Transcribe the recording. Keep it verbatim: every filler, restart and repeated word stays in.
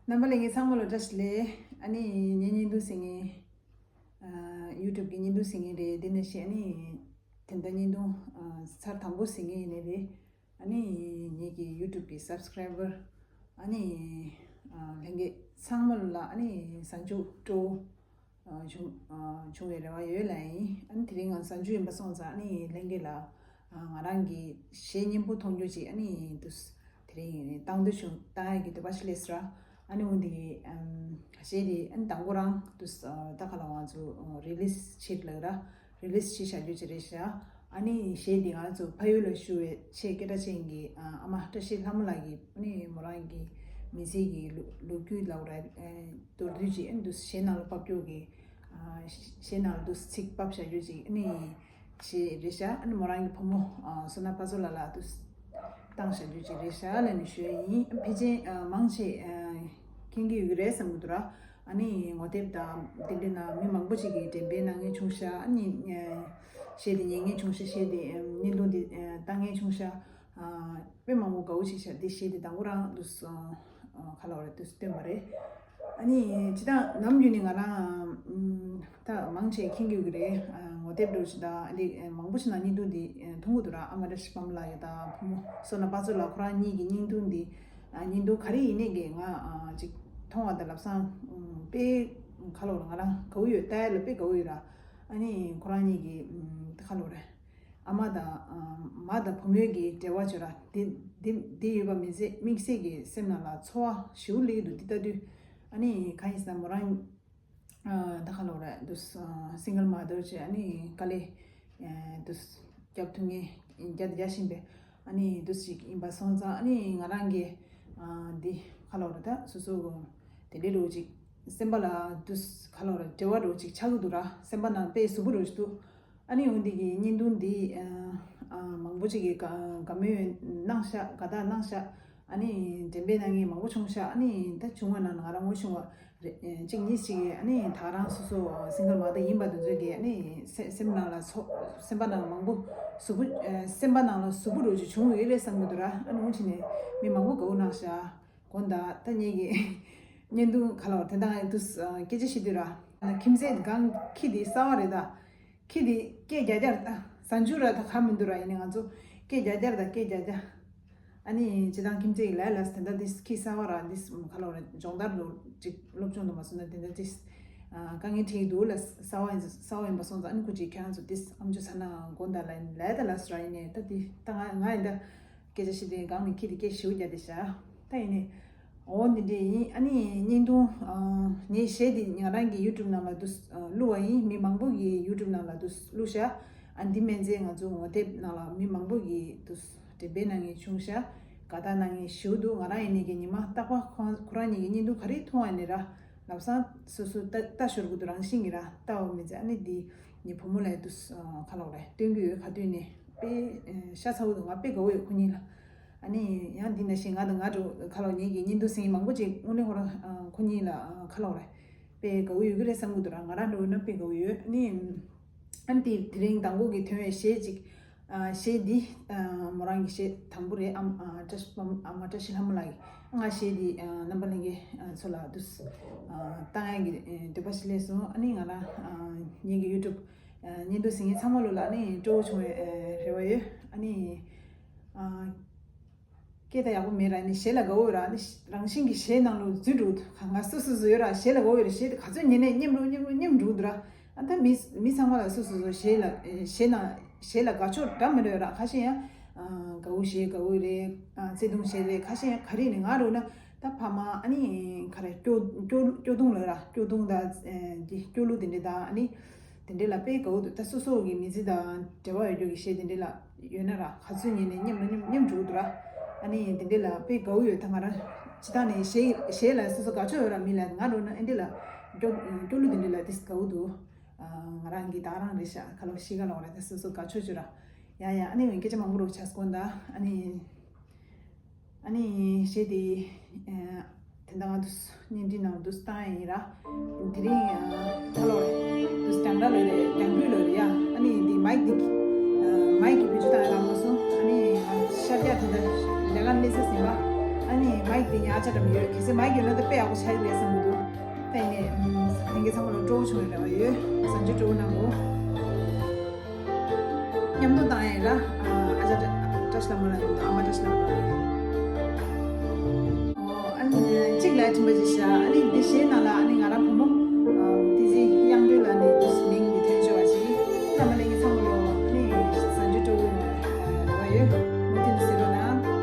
རྣམ་པ་ལྷན་རྒྱས་ཚང་མ་ལ་བཀྲ་ཤིས་བདེ་ལེགས། ཨ་ནི་ངའི་བརྙན་ཐུང་གཟིགས་མཁན། ཨ། ཡུ་ཊུབ་ཀྱི་བརྙན་ཐུང་གཟིགས་མཁན་རེད། དེ་ནས་བཤད་ཨ་ནི་དེ་འདྲ་བརྙན་ཐུང་ཨ་ཚར་དང་པོ་གཟིགས་མཁན་ཡིན་ནའི་རེད། ཨ་ནི་ངེད་ཀྱི་ཡུ་ཊུབ་ཀྱི་སབ་སི་ཀ་རའི་བར་ཨ་ནི་ཨ་ལྷན་རྒྱས་ཚང་མ་ལ་ཨ་ནི་གཟའ་མཇུག་སྤྲོ་བོ་ཨ་བྱུང་ཨ་བྱུང་བའི་རེ་བ་ཡོད་ལབ་ཡིན། ཨ་ནི་དེ་རིང་ང་གཟའ་མཇུག་ཡིན་པ་སོང་ཙང་ཨ་ནི་ལྷན་རྒྱས་ལ་ཨ་ང་རང་གི་གཞས་སྙན་པོ་མཐོང་རྒྱུ་ཅིག་ཨ་ནི་དུས་དེ་རིང་བཏང་འདོད་བྱུང་། བཏང་ཡག་གི་འདོད་པ་ཞིག་སླེབས་སོང་ར། ཨ་ནི་འོ་འདི་གི་ཨམ་གཞས་དེ་ཨ་ནི་དང་པོ་རང་དུས་ཨ་ད་ག་ལ་ང་ཚོ་རི་ལི་སི་བྱེད་ལབ་ར། རི་ལི་སི་བྱེད་བཞག་རྒྱུ་ཅིག་རེད་ཤག་ཨ་ནི་གཞས་འདི་ང་ཚོ་ཕ་ཡུལ་ལ་བཞུགས་པའི་ཆེས་སྐད་གྲགས་ཅན་གྱི་ཨ་ཨ་མ་བཀྲ་ཤིས་ལྷ་མོ་ལགས་ཀྱི་ཨ་ནི་མོ་རང་གི་མི་ཚེ་གི་ལོ་ལོ་རྒྱུས་ལབ་ར། མདོར་བསྡུས་ཅིག་ཨ་ནི་འདུག་གཞས་ནང་ལ་ཕབ་རྒྱུ་གི་ཨ་གཞས་ནང་ལ་འདུག་ཚིག་ཕབ་བཞག་རྒྱུ་ཅིག་ཨ་ནི་གཞས་རེད་ཤག་ཨ་ནི་མོ་རང་གི་བུ་མོ་ཨ་བསོད་ནམས་དཔལ་འཚོ་ལགས་ལ་འདུག་བཏང་བཞག་རྒྱུ་ཅིག་རེད་ཤག་ལབ་ནས་ཞུ་ཡ་ཡིན། ཕལ་ཆེར་ཨ་མང་ཆེ་ཨ་མཁྱེན་གྱི་ཡོད་ཀྱི་རེད་བསམ་གྱི་འདུག་ར། ཨ་ནི་ངོ་དེབ་དང་དེ་འདྲའི་ནང་མི་མང་པོ་ཅིག་གིས་འགྲེམས་སྤེལ་གནང་མཁན་བྱུང་ཤག་ཨ་ནི་ཨ་གཞས་དེ་ཉན་མཁན་བྱུང་ཤག་གཞས་དེ་ཨ་བརྙན་ཐུང་དེ་ཨ་བཏང་མཁན་བྱུང་ཤག་ཨ་དཔེ་མང་པོ་དགའ་བོ་བྱས་ཤག་དེ་གཞས་དེ་དང་པོ་རང་དུ་སོང་། ཨ་ག་ལ་བ་རེད་དུ་སྟོན་པ་རེད། ཨ་ནི་སྤྱིར་བཏང་ནམ་རྒྱུན་ནས་ང་རང་ཨམ་ད་མང་ཆེ་མཁྱེན་གྱི་ཡོད་ཀྱི་རེད། ཨ་ངོ་དེབ་འདྲ་བོ་ཞིག་དང་ཨ་ནི་ཨ་མང་པོ་ཞིག་ནང་བརྙན་ཐུང་འདི་ཨ་མཐོང་གི་འདུག་ར། ཨ་མ་བཀྲ་ཤིས་དཔལ་མོ་ལགས་ཡོད་དང་བུ་མོ་བསོད་ནམས་དཔལ་འཚོ་ལགས་ཁོ་རང་གཉིས་ཀྱི་བརྙན་ཐུང་འདི་ཨ་བརྙན་ཐུང་ག་རེ་ཡིན་ནའི་གི་ང་ཨ་ཅིག་མཐོང་བ་དང་ལབ་སང་ཨམ་དཔེ་ག་ལ་བ་རེད། ང་རང་དགའ་བོ་ཡོད། ལྟ་ཡ་ལ་དཔེ་དགའ་བོ་ཡོད་ར། ཨ་ནི་ཁོ་རང་གཉིས་ཀྱི་ཨམ་ག་ལ་བ་རེད། ཨ་མ་དང་ཨ་མ་དང་བུ་མོའི་གི་འབྲེལ་བ་བྱོས་ར། དེ་དེ་དེ་ཡོད་པ་མི་ཚད་དམིགས་བསལ་གྱི་སེམས་ནང་ལ་ཚོར་བ་ཞེ་པོ་སླེབས་ཀྱི་འདུག་འདི་ལྟ་དུས་ཨ་ནི་གང་ཡིན་ཟེར་ན་མོ་རང་ཨ་ད་ག་ལ་བ་རེད་འདུག་སིང་གལ་མ་དར་བྱས་ཨ་ནི་དཀའ་ལས་ཨ་འདུག་རྒྱབ་ཐུབ་མཁན་རྒྱབ་རྒྱག་བཞིན་པའི་ཨ་ནི་འདུག་ཅིག་ཡིན་པ་སོང་ཙང་ཨ་ནི་ང་རང་གི་ཨ་འདི་ག་ལ་བ་རེད་ད་སོ་སོ་དེ་འདྲའི་འདྲ་བོ་ཅིག་སེམས་པ་ལ་འདུག་ག་ལ་བ་རེད་འབྲེལ་བ་འདྲ་བོ་ཅིག་ཆགས་ཀྱི་འདུག་ར། སེམས་པ་ནང་དཔེ་ཟུག་པོ་འདྲ་བོ་ཅིག་འདུག་ཨ་ནི་འོ་འདི་གི་བརྙན་ཐུང་འདི་ཨ་ཨ་མང་པོ་ཅིག་གིས་དགའ་དགའ་མོས་གནང་ཤག་དགའ་རྟགས་གནང་ཤག་ཨ་ནི་འགྲེམས་སྤེལ་གནང་མཁན་མང་པོ་བྱུང་ཤག་ཨ་ནི་ད་བྱུང་བ་ནང་ང་རང་ངོ་ཤེས་པ་རེ་ཨ་གཅིག་གཉིས་ཅིག་གིས་ཨ་ནི་ད་རང་སོ་སོ་སིང་གལ་མ་དར་ཡིན་པ་དེ་ཚོས་གིས་ཨ་ནི་སེ་སེམས་ནང་ལ་ཚོ་སེམས་པ་ནང་མང་པོ་ཟུག་པོ་ཨ་སེམས་པ་ནང་ལ་ཟུག་པོ་འདྲ་བོ་ཅིག་བྱུང་ཡོད་རེད་བསམ་གྱི་འདུག་ར། ཨ་ནི་འོ་ཅིག་ནས་མི་མང་པོ་དགའ་བོ་གནང་ཤག་དགོངས་དག་ད་ངེད་ཀྱི་བརྙན་ཐུང་ག་ལ་བ་དེ་དང་དུ་སྐད་ཆ་བཤད་དུས་ར། ཁྱིམ་མཚེས་སྒང་ཁྱི་དེ་གསར་བ་རེད་ད། ཁྱི་དེ་སྐད་རྒྱག་རྒྱག་ད་གཟའ་མཇུག་ར་ད་ག་མི་འདུག་ར། ཡིན་ནའི་ང་ཚོ་སྐད་རྒྱག་རྒྱག་ད་སྐད་རྒྱག་རྒྱག་ཨ་ནི་སྤྱིར་བཏང་ཁྱིམ་མཚེས་ཀྱི་ལས་ལ་དེ་འདྲ་དེ་ཁྱི་གསར་བ་ར་དེ་ག་ལ་བ་ར་སྦྱོང་བརྡར་ལོ་ཅིག་སློབ་སྦྱོང་དུ་མ་སོང་ན་དེ་འདྲ་དེ་དཀའ་ངལ་འཕྲད་ཀྱི་འདུག་ལ། གསར་བ་ཡིན་གསར་བ་ཡིན་པ་སོང་ཙང་ཨ་ནི་ཁོ་ཅིག་ཁྱེད་རང་ཚོ་དེ་ཨམ་ཅོག་ཚ་ན་དགོངས་དག་ལ་ལས་ད་ལ་སུ་ར། ཡིན་ནའི་ད་དེ་ད་ང་ང་ཡིན་ད། སྐད་ཆ་བཤད་དུས་སྒང་ནས་ཁྱི་དེ་སྐད་ཞེ་པོ་རྒྱག་བསྡད་ཤག་ད་ཡིན་ནའི་འོ་འདི་འདྲས་ཡིན། ཨ་ནི་བརྙན་ཐུང་ངའི་གཞས་འདི་ང་རང་གི་ཡུ་ཊུབ་ནང་ལ་དུ་བླུགས་པ་ཡིན། མི་མང་པོ་གི་ཡུ་ཊུབ་ནང་ལ་དུ་བླུགས་ཤག་ཨ་འདི་མན་ཚེ་ང་ཚོ་ངོ་དེབ་ནང་ལ་མི་མང་པོ་གི་དུ་འགྲེམས་སྤེལ་གནང་མཁན་བྱུང་ཤག་དགའ་རྟགས་གནང་མཁན་ཞེ་པོ་འདུག་ང་རང་ཡིན་ནའི་གི་ཉི་མ་རྟག་པར་ཁོ་ཁོ་རང་གཉིས་ཀྱི་བརྙན་ཐུང་ག་རེ་མཐོང་བ་ནས་ར་ལབ་སང་སོ་སོ་ལྟ་ལྟ་ཞོར་གི་འདུག་རང་བཞིན་གྱི་ར་ལྟ་བ་མི་ཚེ་ཨ་ནི་འདི་ངའི་བུ་མོ་ལ་དུ་ག་ལ་བ་རེད་སྟོན་གྱི་ཡོད། ག་དུས་ནས་དཔེ་ཤ་ཚ་བོ་འདུག་ང་དཔེ་དགའ་བོ་ཡོད་ཁོ་གཉིས་ལ། ཨ་ནི་ཡང་འདི་ན་བཞིན་ང་དང་ང་འགྲོ་ཁ་ལོ་ངེད་ཀྱི་བརྙན་ཐུང་གཟིགས་མཁན་མང་པོ་ཅིག་དངོས་གནས་ཁོ་རང་ཁོ་གཉིས་ལ་ཁ་ལོ་རེད། དཔེ་དགའ་བོ་ཡོད་ཀྱི་རེད་བསམ་གྱི་འདུག་ར། ང་རང་འགྲོ་ན་དཔེ་དགའ་བོ་ཡོད་ནི། ཨ་ནི་དེ་དེ་རིང་དང་པོ་གི་ཐོན་པའི་གཞས་ཅིག་གཞས་འདི་མོ་རང་གི་གཞས་དང་པོ་རེད། ཨ་མ་བཀྲ་ཤིས་ཨ་མ་བཀྲ་ཤིས་ལྷ་མོ་ལགས་ཀྱི། ང་གཞས་འདི་རྣམ་པ་ལྷན་རྒྱས་ཚོ་ལ་འདུག་བཏང་ཡག་གི་འདོད་པ་ཞིག་སླེབས་སོང་། ཨ་ནི་ང་རང་ངེད་ཀྱི་ཡུ་ཊུབ་བརྙན་ཐུང་གཟིགས་མཁན་ཚང་མ་ལོ་ལ་ཨ་ནི་སྤྲོ་བོ་བྱུང་བའི་རེ་བ་ཡོད། ཨ་ནི། སྐད་ད་ཡག་པོ་མེད་ར། ནི་གཞས་ལ་དགའ་བོ་ཡོད་ར། ནི་རང་བཞིན་གྱི་གཞས་ནང་ལོ་འཛུལ་འགྲོ་གི་འདུག་ང་སོ་སོ་སོ་ཡོད་ར། གཞས་ལ་དགའ་བོ་ཡོད་ར། གཞས་དེ་ག་ཚོད་ཉན་ནས་སྙེམས་རུ་སྙེམས་རུ་སྙེམས་འགྲོ་གི་འདུག་ར། ཨ་ད་མི་མི་ཚང་མ་ལ་སོ་སོ་སོ་གཞས་ལ་གཞས་ན་གཞས་ལ་དགའ་ཕྱོགས་འདྲ་མི་འདྲ་ཡོད་ར། ཁ་ཤས་ཡང་དགའ་བོ་གཞས་དགའ་བོ་རེད། བརྩེ་དུང་གཞས་རེད། ཁ་ཤས་ཡང་ག་རེ་ནི་ང་རུ་ན་ད་ཕ་མ་ཨ་ནི་ག་རེ་སྐྱོ་སྐྱོ་སྐྱོ་གདུང་ལ་ར། སྐྱོ་གདུང་ད་སྐྱོ་གླུ་དེ་འདྲ་ད་ཨ་ནི། དེ་འདྲ་ལ་དཔེ་དགའ་བོ་འདུག་ད་སོ་སོ་གི་མི་ཚེ་དང་འབྲེལ་བ་ཡོད་རྒྱུ་གི་གཞས་དེ་འདྲ་ལ་ཡོད་ན་ར། ག་ཚོད་ཉན་ནས་སྙེམས་ལ་སྙེམས་སྙེམས་འགྲོ་འདུག་ར། ཨ་ནི་དེ་འདྲ་ལ་དཔེ་དགའ་བོ་ཡོད། ད་ང་རང་སྤྱིར་བཏང་ནས་གཞས་གཞས་ལ་སོ་སོ་དགའ་ཕྱོགས་ཡོད་ར། མི་ལ་ང་འགྲོ་ན་ཨེ་འདྲ་ལ་སྐྱོ་སྐྱོ་གླུ་དེ་འདྲ་ལ་ཏིས་དགའ་བོ་འདུག་ང་རང་གི་ད་རང་རེད་ཤག་ཁ་ལོ་ཤི་ག་ལོག་ར། ད་སོ་སོ་དགའ་ཕྱོགས་ཆུ་ར། ཡ་ཡ། ཨ་ནི་སྐད་ཆ་མང་པོ་རུ་ཆགས་སོང་ད། ཨ་ནི། ཨ་ནི་གཞས་དེ་དེ་འདྲ་ང་དུ་བརྙན་འཕྲིན་ནང་དུ་བཏང་ཡིན་ར། དེ་རིང་ཁ་ལོ་རེད་དུ་རྒྱང་བསྒྲགས་ལོས་རེད། རྒྱང་འཕྲིན་ལོས་རེད་ཡ། ཨ་ནི་འདི་མའིག་འདི་མའིག་གི་བེད་སྤྱོད་བཏང་ཡ་རག་མ་སོང་། ཨ་ནི་ཤར་རྒྱག་དེ་འདྲ་ལས་ཀ་གནས་ཚུལ་ཟིན་པ། ཨ་ནི་མའིག་དེ་ཉག་ཆ་འདྲ་མི་ཡོད། གལ་སྲིད་མའིག་ཡོད་ན་ད་དཔེ་ཡག་པོ་ཆགས་ཀྱི་རེད་བསམ་གྱི་འདུག་ད་ཡིན་ནའི་ལྷན་རྒྱས་ཚང་མ་ལ་སྤྲོ་བོ་བྱུང་བའི་རེ་བ་ཡོད། གཟབ་མཆོར་སྤྲོ་བོ་གནང་གོ། མཉམ་དུ་བཏང་ཡས་ར། ཨ་ཅག་བཀྲ་ཤིས་ལྷ་མོ་ལ་ཡིན་འདུག་ཨ་མ་བཀྲ་ཤིས་ལྷ་མོ་ལ་ཡིན། ཨོ་ཨ་ནི་གཅིག་ལ་མཐུན་པ་ཅིག་བཞག་ཨ་ནི་འདི་གཞས་ནང་ལ་ཨ་ནི་ང་རང་བུ་མོ་ཨ་ཏི་ཙི་དབྱངས་སྒྲོན་ལགས་ནས་འདི་མིང་འདི་ཐོན་ཆོག་པ་ཅིག་ཨ་མ་ལྷན་རྒྱས་ཚང་མ་ལ་ཨ་ནི་གཟབ་མཆོར་སྤྲོ་བོ་ཡོད། མུ་མཐུད་ནས་གཟིགས་རོགས་གནང་།